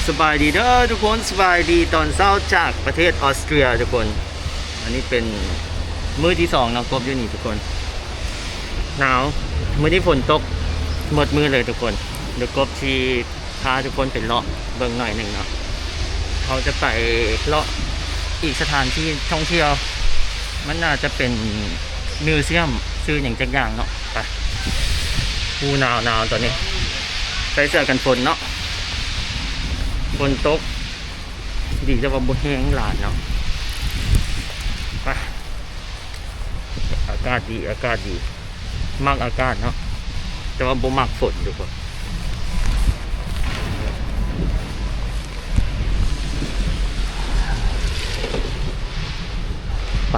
ສະບາຍດີເດີທຸກຄົນ, ສະບາຍດີຕອນເຊົ້າຈາກປະເທດອອສເຕຣເລັຍທຸກຄົນ. ອັນນີ້ເປັນມື້ທີສອງເນາະ ກົບຢູ່ນີ້ທຸກຄົນ. ໜາວ, ມື້ນີ້ຝົນຕົກໝົດມື້ເລີຍທຸກຄົນ. ດຽວກົບຊິພາທຸກຄົນໄປເລາະເບິ່ງໜ້ອຍໜຶ່ງເນາະ. ເຮົາຈະໄປເລາະອີກສະຖານທີ່ທ່ອງທ່ຽວ, ມັນໜ້າຈະເປັນມິວຊຽມ ຊື່ຫຍັງຈັກຢ່າງເນາະ. ໄປ. ໂອ້ ໜາວໆ ຕອນນີ້ ໃສ່ເສື້ອກັນຝົນເນາະ. ຝົນຕົກ ດີແຕ່ວ່າບໍ່ແຮງຫຼາຍເນາະ. ໄປ. ອາກາດດີ, ອາກາດດີ. ມັກອາກາດເນາະ, ແຕ່ວ່າບໍ່ມັກຝົນທຸກຄົນ. ໄປ.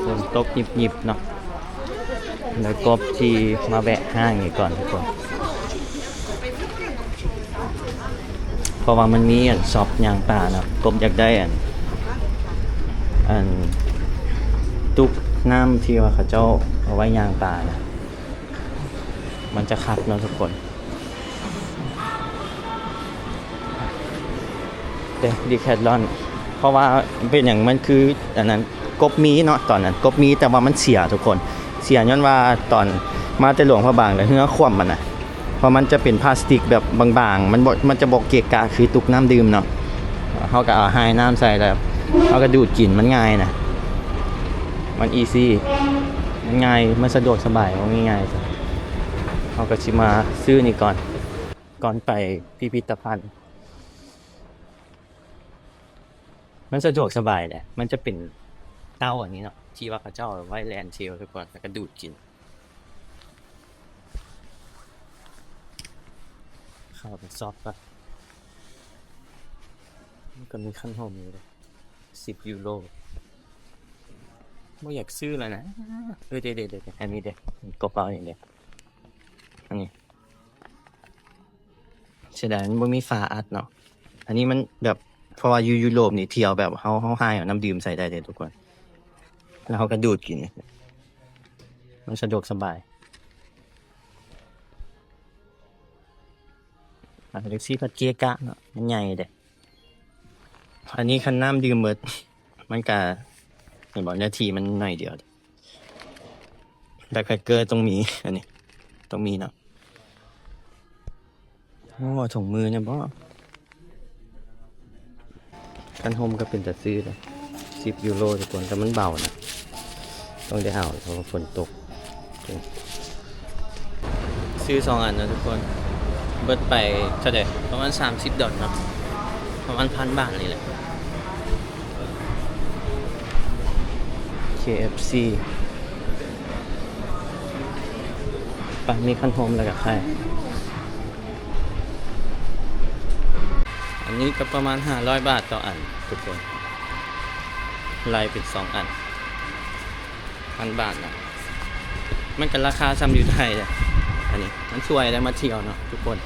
ຝົນຕົກຫຍິບໆ ເນາະ. ແລ້ວກໍທີ່ມາແວະຫ້າງນີ້ກ່ອນທຸກຄົນ, ເພາະວ່າມັນມີອັນຊັອບຍ່າງປ່າເນາະ. ກົບຢາກໄດ້ອັນ ອັນຕຸກນ້ຳທີ່ວ່າເຂົາເຈົ້າເອົາໄວ້ຍ່າງປ່ານະ, ມັນຈະຄັກເນາະທຸກຄົນ. ເດ້ ດີແຄດລອນ. ເພາະວ່າເປັນຫຍັງ ມັນຄືອັນນັ້ນ ກົບມີເນາະ, ຕອນນັ້ນກົບມີ ແຕ່ວ່າມັນເສຍທຸກຄົນ, ເສຍຍ້ອນວ່າຕອນມາແຕ່ຫຼວງພະບາງ ແລ້ວເຮືອຂວ້ຳຫັ້ນນະ. ເພາະມັນຈະເປັນພລາສຕິກແບບບາງໆ, ມັນບໍ່ ມັນຈະບໍ່ເກະກະຄືຕຸກນ້ຳດື່ມເນາະ. ເຮົາກໍເອົາຫາຍນ້ຳໃສ່ ແລ້ວເຮົາກໍດູດກິນ, ມັນງ່າຍນະ, ມັນອີຊີ, ມັນງ່າຍ, ມັນສະດວກສະບາຍ, ເວົ້າງ່າຍໆ ເຮົາກໍຊິມາຊື້ນີ້ກ່ອນ ກ່ອນໄປພິພິທະພັນ. ມັນສະດວກສະບາຍແຫຼະ, ມັນຈະເປັນເຕົ້າອັນນີ້ເນາະ ທີ່ວ່າເຂົາເຈົ້າເອົາໄວ້ແລ່ນເຊວ ແລ້ວກໍ ແລ້ວກໍດູດກິນ. ເຂົ້າໄປຊອບກ່ອນ. ມັນກໍມີຄັນຮົ່ມຢູ່ເດ້ ສິບຢູໂຣ. ບໍ່ຢາກຊື້ແລ້ວນະ. ເອີ ເດ້ໆໆ ອັນນີ້ເດ້ ກະເປົານີ້ເດ້ ອັນນີ້. ເສຍດາຍມັນບໍ່ມີຝາອັດເນາະ. ອັນນີ້ມັນແບບ ເພາະວ່າຢູ່ຢູໂຣບນີ້ ທ່ຽວແບບເຮົາ ເຮົາຫາຍເອົານ້ຳດື່ມໃສ່ໄດ້ເດ້ທຸກຄົນ, ແລ້ວເຮົາກໍດູດກິນ, ມັນສະດວກສະບາຍ. ອາ ແທັກຊີພັດເກະກະເນາະ, ມັນໃຫຍ່ເດ້. ອັນນີ້ຄັນນ້ຳດື່ມເບິດ ມັນກະ ເຫັນບໍ່ ເນື້ອທີ່ມັນໜ້ອຍດຽວ. ແບັກແພັກເກີຕ້ອງມີ, ອັນນີ້ຕ້ອງມີເນາະ. ໂອ້ ຖົງມືແມ່ນບໍ່? ຄັນຮົ່ມກໍເປັນຕາຊື້ເດ້ ສິບຢູໂຣທຸກຄົນ, ແຕ່ມັນເບົານະ, ຕ້ອງໄດ້ເອົາ ເພາະວ່າຝົນຕົກ. ຊື້ສອງອັນນະທຸກຄົນ, ເບິດໄປເທົ່າໃດ? ປະມານສາມສິບດອນເນາະ, ປະມານພັນບາດນີ້ແຫຼະ. ເຄເອັຟຊີ ໄປ ມີຄັນຮົ່ມແລ້ວກໍໄຂ່. ອັນນີ້ກໍປະມານຫ້າຮ້ອຍບາດຕໍ່ອັນທຸກຄົນ, ໄລ່ເປັນສອງອັນ ພັນບາດນະ. ມັນກໍລາຄາສ່ຳຢູ່ໄທແຫຼະ. ອັນນີ້ມັນຊ່ວຍໄດ້ມາທ່ຽວເນາະທຸກຄົນ.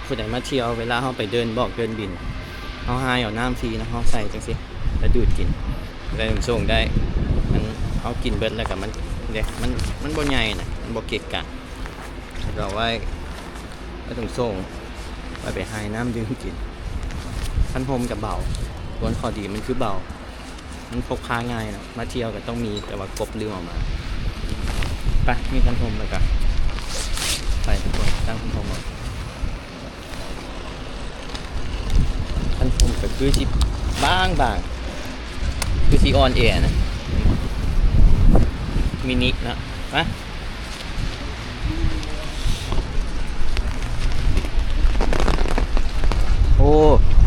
ຜູ້ໃດມາທ່ຽວ ເວລາເຮົາໄປເດີ່ນບອກເດີ່ນບິນ ເຮົາຫາຍເອົານ້ຳຟຣີເນາະ, ເຮົາໃສ່ຈັ່ງຊີ້ ແລ້ວດູດກິນ ແລ້ວສົ່ງໄດ້. ມັນ ເຮົາກິນເບິດແລ້ວກໍມັນເດ້ ມັນ ມັນບໍ່ໃຫຍ່ນະ, ມັນບໍ່ເກະກະ. ເຮົາເອົາໄວ້ ໄວ້ສົ່ງໆ ໄວ້ໄປຫາຍນ້ຳດື່ມກິນ. ຄັນຮົ່ມກໍເບົາ, ສ່ວນຂໍ້ດີມັນຄືເບົາ. ມັນພົກພາງ່າຍເນາະ, ມາທ່ຽວກໍຕ້ອງມີ, ແຕ່ວ່າກົບລືມເອົາມາ. ໄປ ມີຄັນຮົ່ມແລ້ວກໍໄປທຸກຄົນ, ຕັ້ງຄັນຮົ່ມເອົາ. ຄັນຮົ່ມກໍຄືຊິບາງໆ ຄືຊິອ່ອນແອນະ, ມິນິເນາະ. ມາ. ໂອ້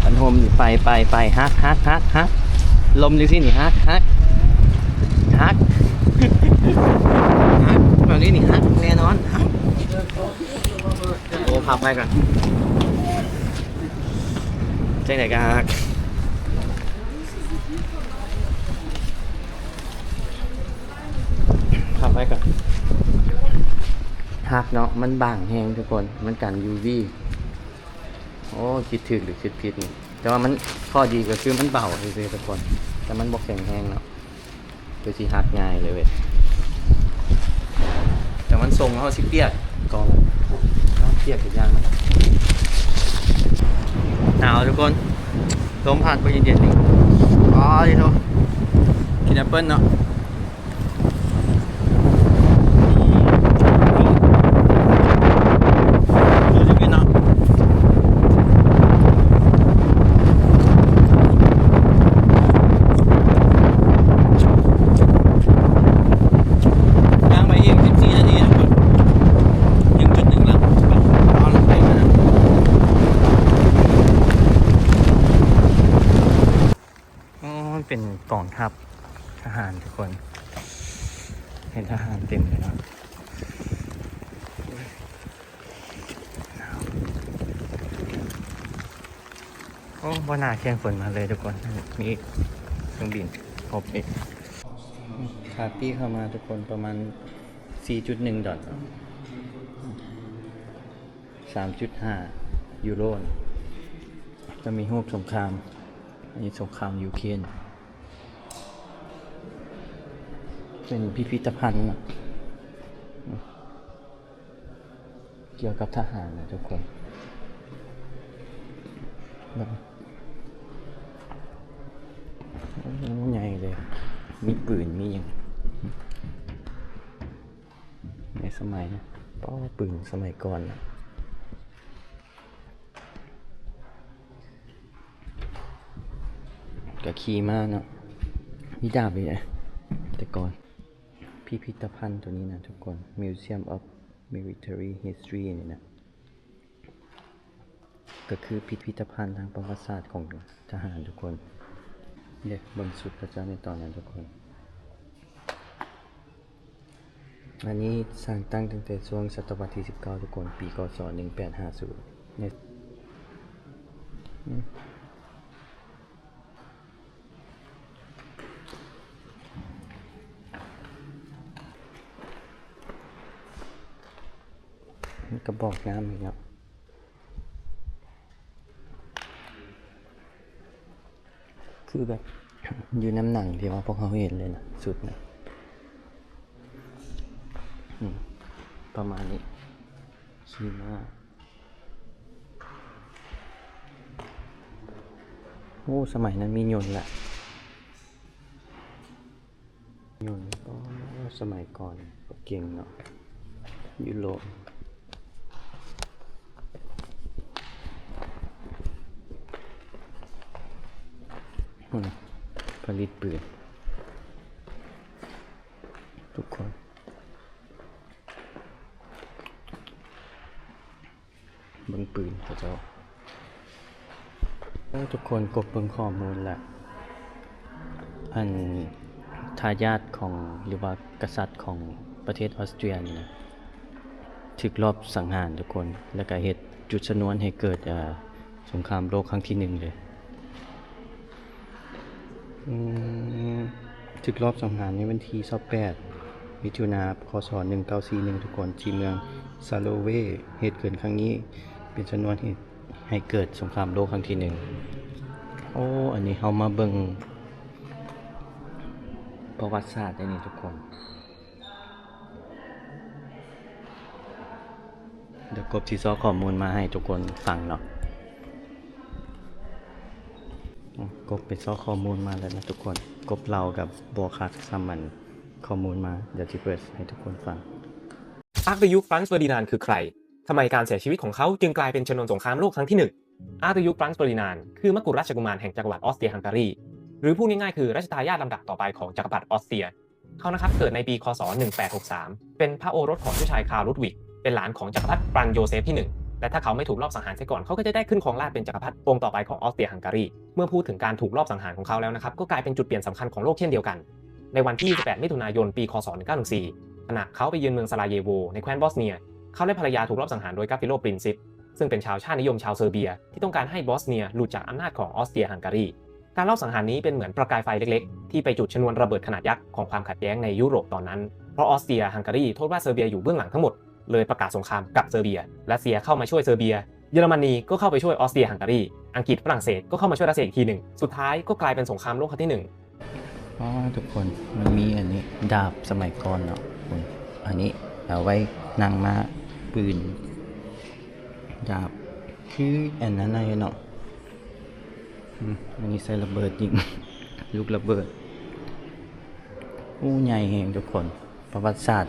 ຄັນຮົ່ມນີ້ ໄປ ໄປ ໄປ ຫັກ ຫັກ ຫັກ ຫັກ. ລົມຈັ່ງຊີ້ນີ້ ຫັກ ຫັກ ຫັກ ຫັກ. ແບບນີ້ນີ້ ຫັກແນ່ນອນ ຫັກ. ໂອ້ ພັບໄວ້ກ່ອນ. ຈັ່ງໃດກໍຫັກ. ພັບໄວ້ກ່ອນ. ຫັກເນາະ, ມັນບາງແຮງທຸກຄົນ, ມັນກັນຢູວີ. ໂອ້ ຄິດຖືກຫຼືຄິດຜິດນີ້? ແຕ່ວ່າມັນ ຂໍ້ດີກໍຄືມັນເບົາຊື່ໆ ທຸກຄົນ, ແຕ່ມັນບໍ່ແຂງແຮງເນາະ. ຄືຊິຫັກງ່າຍເລີຍເວີຍ. ແຕ່ມັນຊົງເຮົາຊິປຽກກ່ອນ. ປຽກທຸກຢ່າງນະ. ໜາວທຸກຄົນ ລົມພັດບໍ່ເຢັນໆ ນີ້. ອໍ ດີໂທ ກິນແອັບເປິ້ນເນາະ. ຍ່າງໄປອີກສິບສີ່ນາທີທຸກຄົນ ເຖິງຈຸດໜຶ່ງແລ້ວ ເອົາລົງໄປນະ. ອໍ ມັນເປັນກອງທັບທະຫານທຸກຄົນ ເຫັນທະຫານເຕັມເລີຍເນາະ. ໂອ້ ບໍ່ໜ້າແຂ່ງຝົນມາເລີຍທຸກຄົນ. ມີເຄື່ອງບິນຄົບອີກ. ຄ່າປີ້ເຂົ້າມາທຸກຄົນ ປະມານສີ່ຈຸດໜຶ່ງດອນ ສາມຈຸດຫ້າຢູໂຣ. ຈະມີຮູບສົງຄາມ ອັນນີ້ສົງຄາມຢູເຄຣນ. ເປັນພິພິທະພັນເນາະ ກ່ຽວກັບທະຫານນະທຸກຄົນ. ເບິ່ງ ໂອ້ ໃຫຍ່ເລີຍ ມີປືນ ມີຫຍັງ ໃນສະໄໝ ປ້າ ປືນສະໄໝກ່ອນນະ. ກະຂີ່ມ້າເນາະ ມີດາບອີກເດ້ ແຕ່ກ່ອນ. ພິພິທະພັນໂຕນີ້ນະທຸກຄົນ Museum of Military History ນີ້ນະ ກະຄືພິພິທະພັນທາງປະຫວັດສາດຂອງທະຫານທຸກຄົນ. ເດ້ ເບິ່ງຊຸດເຂົາເຈົ້າໃນຕອນນັ້ນທຸກຄົນ. ອັນນີ້ສ້າງຕັ້ງຕັ້ງແຕ່ຊ່ວງສະຕະວັດທີສິບເກົ້າທຸກຄົນ ປີ ກສ ໜຶ່ງແປດຫ້າສູນ ນີ້ ອືມ ມີກະບອກນ້ຳອີກເນາະ. ຄືແບບຢູ່ນຳໜັງທີ່ວ່າພວກເຮົາເຫັນເລີຍນະ ຊຸດນະ ອືມ ປະມານນີ້ ຂີ່ມ້າ. ໂອ້ ສະໄໝນັ້ນມີຍົນລະ ຍົນ ອໍ ສະໄໝກ່ອນ ເກັ່ງເນາະ ຢູໂຣບ ພຸ້ນ ຜະລິດປືນ ທຸກຄົນ. ເບິ່ງປືນເຂົາເຈົ້າ. ໂອ້ ທຸກຄົນ ກົບເບິ່ງຂໍ້ມູນລະ ອັນ ທາຍາດຂອງ ຫຼືວ່າກະສັດຂອງປະເທດອອສເຕຣຍນີ້ນະ ຖືກລອບສັງຫານທຸກຄົນ ແລ້ວກະເຮັດຈຸດຊະນວນໃຫ້ເກີດ ເອີ ສົງຄາມໂລກຄັ້ງທີໜຶ່ງເລີຍ. ອືມ ຖືກລອບສັງຫານໃນວັນທີຊາວແປດ ມິຖຸນາ ຄສ ໜຶ່ງເກົ້າສີ່ໜຶ່ງ ທຸກຄົນ ທີ່ເມືອງຊາໂລເວ. ເຫດເກີດຄັ້ງນີ້ເປັນຊະນວນເຫດໃຫ້ເກີດສົງຄາມໂລກຄັ້ງທີໜຶ່ງ. ໂອ້ ອັນນີ້ເຮົາມາເບິ່ງປະຫວັດສາດໄດ້ນີ້ທຸກຄົນ. ດຽວກົບຊິຊອກຂໍ້ມູນມາໃຫ້ທຸກຄົນຟັງເນາະ. ອືມ ກົບໄປຊອກຂໍ້ມູນມາແລ້ວນະທຸກຄົນ. ກົບເລົ່າກັບບໍ່ຄັກສ່ຳອັນຂໍ້ມູນມາ. ດຽວຊິເປີດໃຫ້ທຸກຄົນຟັງ. ອາກຕະຍຸກ ຟຣັນສ໌ ເຟີດີນານ ຄືໃຄ? ທຳໄມການເສຍຊີວິດຂອງເຂົາຈຶ່ງກາຍເປັນຊະນວນສົງຄາມໂລກຄັ້ງທີໜຶ່ງ? ອາກຕະຍຸກ ຟຣັນສ໌ ເຟີດີນານ ຄືມັກກຸລາຊະກຸມານແຫ່ງຈັກກະວັດອອສເຕຍຮັງກາຣີ ຫຼື ຜູ້ງ່າຍໆ ຄື ລາຊະທາຍາດລຳດັບຕໍ່ໄປຂອງຈັກກະພັດອອສເຕຍ. ເຂົານະຄັບ ເກີດໃນປີ ຄສ ໜຶ່ງແປດຫົກສາມ ເປັນພະໂອລົດຂອງເຈົ້າຊາຍຄາຣ໌ລ ລຸດວິກ ເປັນຫຼານຂອງຈັກກະພັດ ຟຣັນສ໌ ໂຢເຊບທີໜຶ່ງ ແລະ ຖ້າເຂົາໄມ່ຖືກລອບສັງຫານເສຍກ່ອນ ເຂົາກໍຈະໄດ້ຂຶ້ນຄອງລາດເປັນຈັກກະພັດອົງຕໍ່ໄປຂອງອອສເຕຍຮັງກາຣີ. ເມື່ອພູດເຖິງການຖືກລອບສັງຫານຂອງເຂົາແລ້ວນະຄັບ ກໍກາຍເປັນຈຸດປ່ຽນສຳຄັນຂອງໂລກເຊັ່ນດຽວກັນ. ໃນວັນທີຊາວແປດ ມິຖຸນາຍົນ ປີ ຄສ ໜຶ່ງເກົ້າໜຶ່ງສີ່ ຂະນະເຂົາໄປເຢືອນເມືອງສະລາເຢໂວ ໃນແຄວ້ນບອສເນຍ ເຂົາ ແລະ ພັນລະຍາ ຖືກລອບສັງຫານໂດຍກາຟິໂລ ບຣິນຊິດ ຊຶ່ງເປັນຊາວຊາດນິຍົມຊາວເຊີເບຍ ທີ່ຕ້ອງການໃຫ້ບອສເນຍຫຼຸດຈາກອຳນາດຂອງອອສເຕຍຮັງກາຣີ. ການລອບສັງຫານນີ້ເປັນເໝືອນປະກາຍໄຟເລັກໆ ທີ່ໄປຈຸດຊະນວນລະເບີດຂະໜາດຍັກຂອງຄວາມຂັດແຍ້ງໃນຢູໂຣບຕອນນັ້ນ, ເພາະອອສເຕຍຮັງກາຣີໂທດວ່າເຊີເບຍຢູ່ເບື້ອງຫຼັງທັງໝົດ, ເລີຍປະກາດສົງຄາມກັບເຊີເບຍ. ຣັດເຊຍເຂົ້າມາຊ່ວຍເຊີເບຍ, ເຢຍລະມະນີກໍເຂົ້າໄປຊ່ວຍອອສເຕຍຮັງກາຣີ, ອັງກິດ, ຝຣັ່ງເສດກໍເຂົ້າມາຊ່ວຍຣັດເຊຍອີກທີໜຶ່ງ. ສຸດທ້າຍກໍກາຍເປັນສົງຄາມໂລກຄັ້ງທີໜຶ່ງ. ອໍ ທຸກຄົນ ມັນມີອັນນີ້ ດາບສະໄໝກ່ອນເນາະ ອັນນີ້ເອົາໄວ້ນັ່ງມ້າ ປືນ ດາບ ຄືອັນນັ້ນນະເນາະ. ອືມ ອັນນີ້ໃສ່ລະເບີດຍິງ ລູກລະເບີດ. ໂອ້ ໃຫຍ່ແຮງທຸກຄົນ ປະຫວັດສາດ.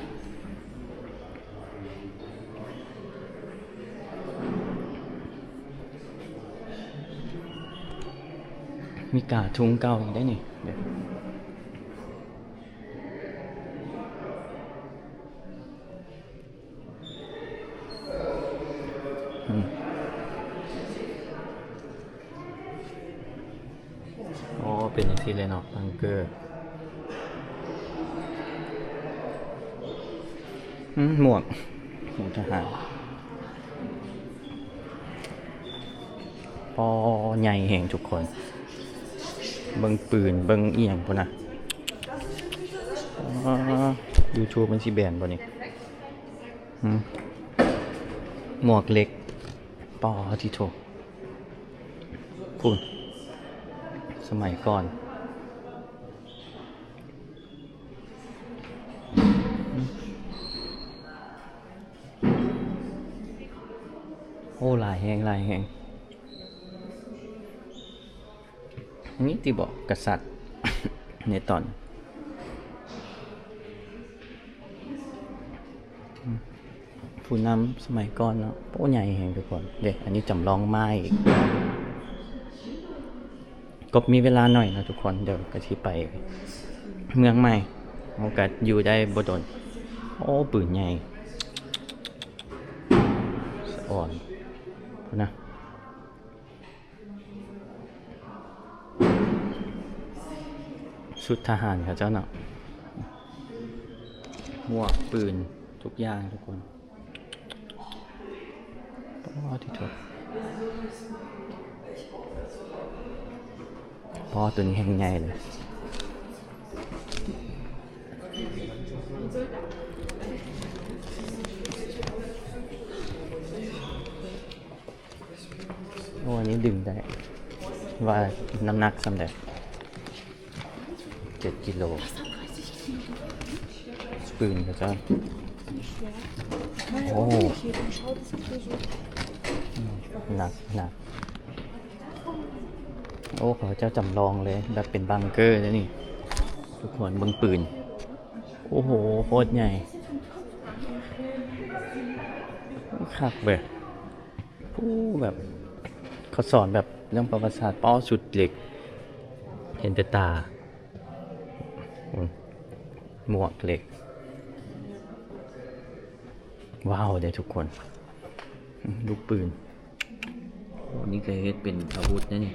ມີກາທຸງເກົ່າອີກໄດ໋ນີ້. ອືມ ອໍ ເປັນຈັ່ງຊີ້ເລີຍເນາະ ບັງເກີ. ອືມ ໝວກ ໝວກທະຫານ. ອໍ ໃຫຍ່ແຮງທຸກຄົນ ເບິ່ງປືນ ເບິ່ງອີ່ຫຍັງພຸ້ນນະ. ອໍ YouTube ມັນຊິແບນບໍ່ນີ້? ຫືມ ໝວກເຫຼັກ. ປາທິໂທ ພຸ້ນ ສະໄໝກ່ອນ. ໂອ້ ຫຼາຍແຮງ ຫຼາຍແຮງ. ນີ້ຕິເບາະ ກະສັດ ໃນຕອນ ອືມ ຜູ້ນຳສະໄໝກ່ອນເນາະ. ໂອ້ ໃຫຍ່ແຮງທຸກຄົນເດ້. ອັນນີ້ຈຳລອງມ້າອີກ. ກໍມີເວລາໜ້ອຍເນາະທຸກຄົນ ດຽວກໍຊິໄປເມືອງໃໝ່ ເຮົາກໍຢູ່ໄດ້ບໍ່ດົນ. ໂອ້ ປືນໃຫຍ່ ສະອອນພຸ້ນນະ. ຊຸດທະຫານເຂົາເຈົ້າເນາະ ໝວກ ປືນ ທຸກຢ່າງທຸກຄົນ. ປາທິໂທ ປາ ໂຕນີ້ແຮງໃຫຍ່ເລີຍ. ໂອ້ ອັນນີ້ດຶງໄດ້ ວ່ານ້ຳໜັກສ່ຳໃດ? ເຈັດກິໂລ. ປືນເຂົາເຈົ້າ ໂອ້ ໜັກ ໜັກ. ໂອ້ ເຂົາເຈົ້າຈຳລອງເລີຍ ແບບເປັນບັງເກີເດ້ນີ້ ທຸກຄົນເບິ່ງປືນ. ໂອ້ໂຫ ໂຄດໃຫຍ່ ຄັກເວີຍ. ໂອ້ ແບບເຂົາສອນແບບເລື່ອງປະຫວັດສາດ. ປ້າ ຊຸດເຫຼັກ ເຫັນແຕ່ຕາ. ອືມ ໝວກເຫຼັກ ວ້າວເດ້ທຸກຄົນ. ລູກປືນ. ໂອ້ ນີ້ກໍເຮັດເປັນອາວຸດເດ້ນີ້.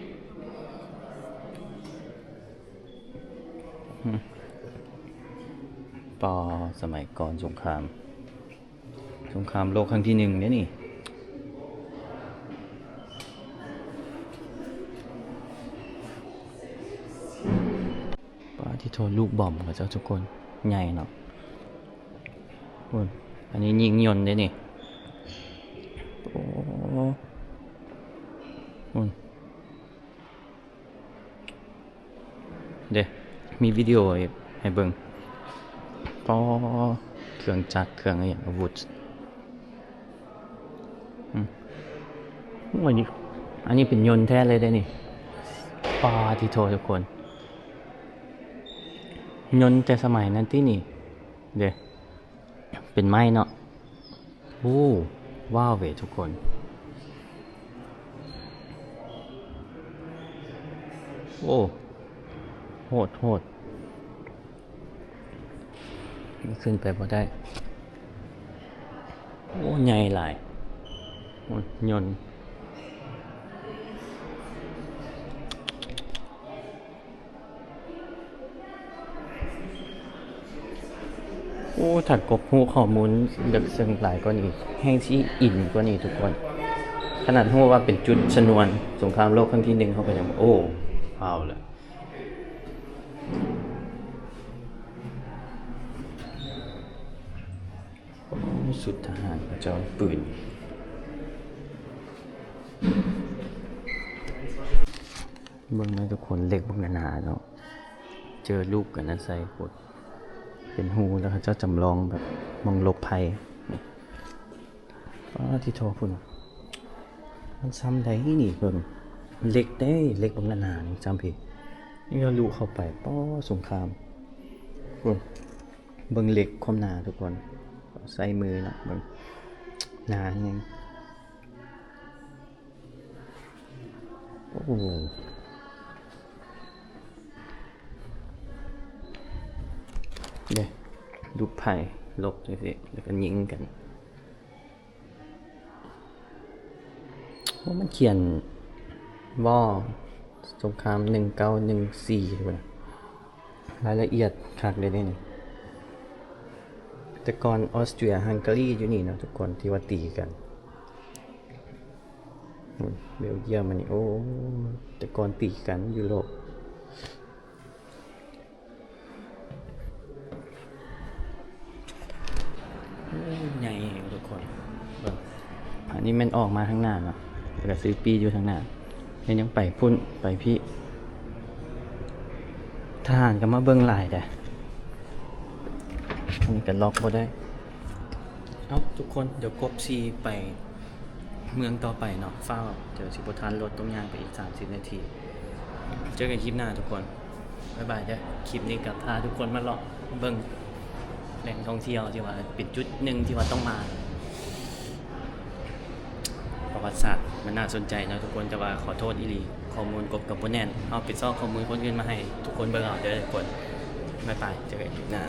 ອືມ ປາ ສະໄໝກ່ອນສົງຄາມ ສົງຄາມໂລກຄັ້ງທີໜຶ່ງເດ້ນີ້. ປາທິໂທ ລູກບອມເຂົາເຈົ້າທຸກຄົນ ໃຫຍ່ເນາະ. ໂອ້ຍ ອັນນີ້ຍິງຍົນເດ້ນີ້. ໂອ້ ໂອ້ຍ ເດ້ ມີວິດີໂອໃຫ້ເບິ່ງ. ກໍເຄື່ອງຈັກ ເຄື່ອງອີ່ຫຍັງ ອາວຸດ. ອືມ ໂອ້ຍ ອັນນີ້ເປັນຍົນແທ້ເລີຍເດ້ນີ້. ປາທິໂທ ທຸກຄົນ ຍົນແຕ່ສະໄໝນັ້ນຕິນີ້ ເດ້ ເປັນໄມ້ເນາະ. ໂອ້ ວ້າວເວທຸກຄົນ. ໂອ້ ໂຫດ ໂຫດ ຂຶ້ນໄປບໍ່ໄດ້. ໂອ້ ໃຫຍ່ຫຼາຍ. ໂອ້ ຍົນ. ໂອ້ ຖ້າກົບຮູ້ຂໍ້ມູນເລິກເຊິ່ງຫຼາຍກວ່ານີ້ ແຮ່ງຊິອິນກວ່ານີ້ທຸກຄົນ. ຂະໜາດຮູ້ວ່າເປັນຈຸດຊະນວນສົງຄາມໂລກຄັ້ງທີໜຶ່ງ ເຮົາກໍຍັງ ໂອ້ ເອົາລະ. ໂອ້ ຊຸດທະຫານເຂົາເຈົ້າ ປືນ. ເບິ່ງແມ່ນທຸກຄົນ ເຫຼັກບັກໜາໆເນາະ. ເຈີລູກກັນນະໃສ່ໂພດ ເປັນຮູ ແລ້ວເຂົາເຈົ້າຈຳລອງແບບໝ່ອງຫຼົບໄພ. ປາທິໂທ ພຸ້ນ ມັນຊ່ຳໃດນີ້ເບິ່ງ ເຫຼັກເດ້ ເຫຼັກບັກໜາໆ ນີ້ຊ່ຳພີ້ ນີ້ທະລຸເຂົ້າໄປ ປໍ ສົງຄາມ ເບິ່ງເຫຼັກຄວາມໜາທຸກຄົນ ໃຊ້ມືເນາະ ເບິ່ງ ໜາແຮງ ໂອ້ ເດ້ ລູກໄພ້ລົບຈັ່ງຊີ້ ແລ້ວກໍຍິງກັນ ໂອ້ ມັນຂຽນ War ສົງຄາມໜຶ່ງເກົ້າໜຶ່ງສີ່ພຸ້ນນະ ລາຍລະອຽດຄັກເດ້ນີ້ ແຕ່ກ່ອນ Austria Hungary ຢູ່ນີ້ເນາະທຸກຄົນ ທີ່ວ່າຕີກັນ ເບວຢ້ຽມອັນນີ້ ໂອ້ ແຕ່ກ່ອນຕີກັນ ຢູໂຣບ ໂອ້ ໃຫຍ່ແຮງທຸກຄົນ ເບິ່ງ ອັນນີ້ແມ່ນອອກມາທາງໜ້າເນາະ ແລ້ວກໍຊື້ປີ້ຢູ່ທາງໜ້າ ແລ້ວຍັງໄປພຸ້ນໄປພີ້ ທະຫານກໍມາເບິ່ງຫຼາຍແດ່ ອັນນີ້ກໍລັອກບໍ່ໄດ້ ເອົ້າ ທຸກຄົນ ດຽວກົບສີ່ໄປເມືອງຕໍ່ໄປເນາະ ຟ້າວ ດຽວຊິບໍ່ທັນລົດ ຕ້ອງຍ່າງໄປອີກສາມສິບນາທີ ເຈີກັນຄລິບໜ້າທຸກຄົນ ບາຍບາຍເດີ້ ຄລິບນີ້ກໍພາທຸກຄົນມາເລາະເບິ່ງແຫຼ່ງທ່ອງທ່ຽວທີ່ວ່າເປັນຈຸດໜຶ່ງທີ່ວ່າຕ້ອງມາ ປະຫວັດສາດ ມັນໜ້າສົນໃຈເນາະທຸກຄົນ ແຕ່ວ່າຂໍໂທດອີ່ຫຼີ ຂໍ້ມູນກົບກໍບໍ່ແໜ້ນ ເຮົາໄປຊອກຂໍ້ມູນຄົນອື່ນມາໃຫ້ທຸກຄົນເບິ່ງເອົາເດີ້ທຸກຄົນ ບາຍບາຍ ເຈີກັນຄລິບໜ້າ.